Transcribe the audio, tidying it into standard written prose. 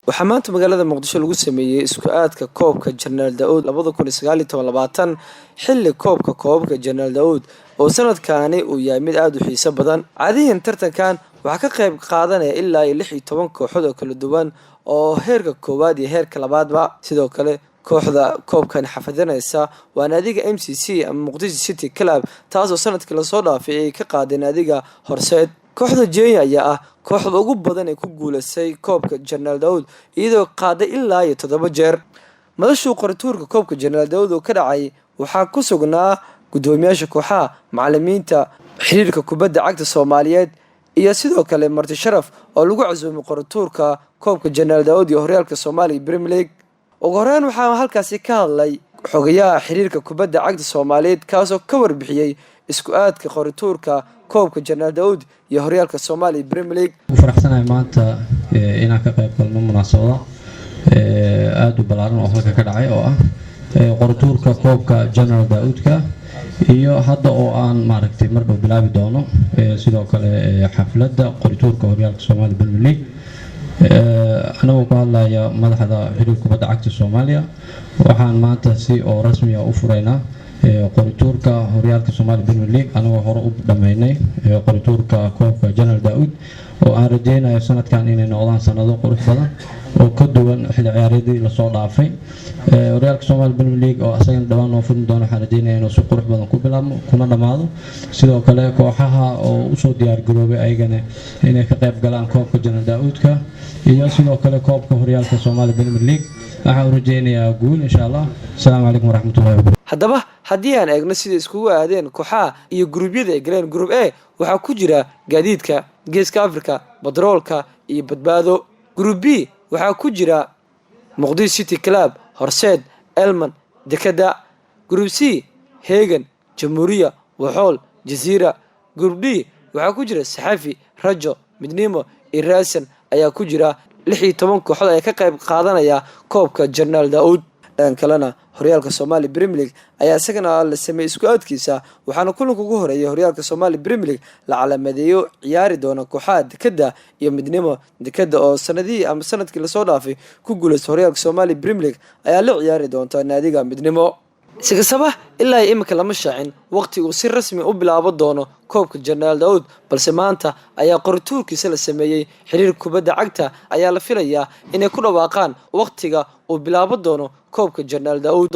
Waxaa maanta magaalada Muqdisho lagu sameeyey isku aadka koobka Jenaraal Daa'uud 2019-20, xilli koobka koobabka Jenaraal Daa'uud oo sanadkaani uu yahay mid aada u xiiso badan. Caadiyan tartankan waxaa ka qayb qaadanaya ilaa iyo 16 kooxood oo kala duwan oo heerka koowaad iyo heerka labaadba. Sidoo kale kooxda koobkan xafidinaysa waa naadiga MCC ama Muqdisho City Club, taasoo sanadkii lasoo dhaafay ay ka qaadeen naadiga Horseed. Kooxda Jeenyo ayaa ah kooxda ugu badan ee ku guuleystay koobka Jenaraal Daawud, iyadoo qaaday ilaa iyo toddoba jeer. Madashuu qorituurka koobka Jenaraal Daawud oo ka dhacay waxaa ku sugnaa guddoomiyaasha kooxaha, macalimiinta, xiriirka kubadda cagta Soomaaliyeed iyo sidoo kale marti sharaf oo lagu casuumay qorituurka koobka Jenaraal Daawud iyo horyaalka Soomaaliya Premier League. Ugu horeyn waxaa halkaasi ka hadlay xogayaha xiriirka kubadda cagta Soomaaliyeed, kaasoo ka warbixiyey isku aadka qorituurka koobka Jenaraal Daawud iyo horyaalka Soomaaliya Premier League. Ugu faraxsanahay maanta inaan ka qayb galno munaasabada aada u ballaaran oo halka ka dhacay, oo ah qorituurka koobka General Daa'uudka, iyo hadda oo aan maaragtay mar dhow bilaabi doono sidoo kale xafladda qorituurka horyaalka Soomaaliya Premier League. Anagoo ku hadlaya madaxda xiriirka kubadda cagta Soomaaliya, waxaan maanta si oo rasmiya u furaynaa qorituurka horyaalka Soomaaliya Premier League, anagoo hore u dhameynay qorituurka koobka General Daa'uud, oo aan rajeynayo sanadkan inay noqdaan sanado qurux badan oo ka duwan xilli ciyaareedii lasoo dhaafay. Horyaalka Soomaaliya Premier League oo asagana dhawaan noo furmi doono, waxaan rajeynaya inuu si qurux badan ku bilaabmo kuna dhammaado. Sidoo kale kooxaha oo usoo diyaar garoobay ayagana inay ka qayb galaan koobka General Daa'uudka iyo sidoo kale koobka horyaalka Soomaaliya Premier League, waxaan u rajeynayaa guul, insha Allah. Asalaamu calaykum waraxmatullahi wabarakatu. Haddaba haddii aan eegno sida iskugu aadeen kooxaha iyo guruubyada ay galeen, Group A waxaa ku jira Gaadiidka, Geeska Africa, Batroolka iyo Badbaado. Group B waxaa ku jira Muqdisho City Club, Horseed, Elman, Dekada. Group C: Hegan, Jamhuuriya, Waxool, Jaziira. Group D waxaa ku jira Saxafi, Rajo, Midnimo iyo Raasan ayaa ku jira. 16 kooxood ayaa ka qayb qaadanaya koobka Jenaraal Daa'uud. Dhan kalena horyaalka Soomaaliya Premier League ayaa isagana la sameeyey isku aadkiisa, waxaana kulanka ugu horeeyay horyaalka Soomaaliya Premier League la calaamadeeyo ciyaari doona kooxaha Dekada iyo Midnimo. Dekada oo sanadihii ama sanadkii lasoo dhaafay ku guuleystay horyaalka Soomaaliya Premier League ayaa la ciyaari doonta naadiga Midnimo. Si kastaba, ilaa iyo imika lama shaacin waqti uu si rasmi u bilaabo doono koobka Jenaraal Daa'uud, balse maanta ayaa qorituurkiisa la sameeyey. Xiriir kubadda cagta ayaa la filayaa inay ku dhawaaqaan waqtiga uu bilaabo doono koobka Jenaraal Daa'uud.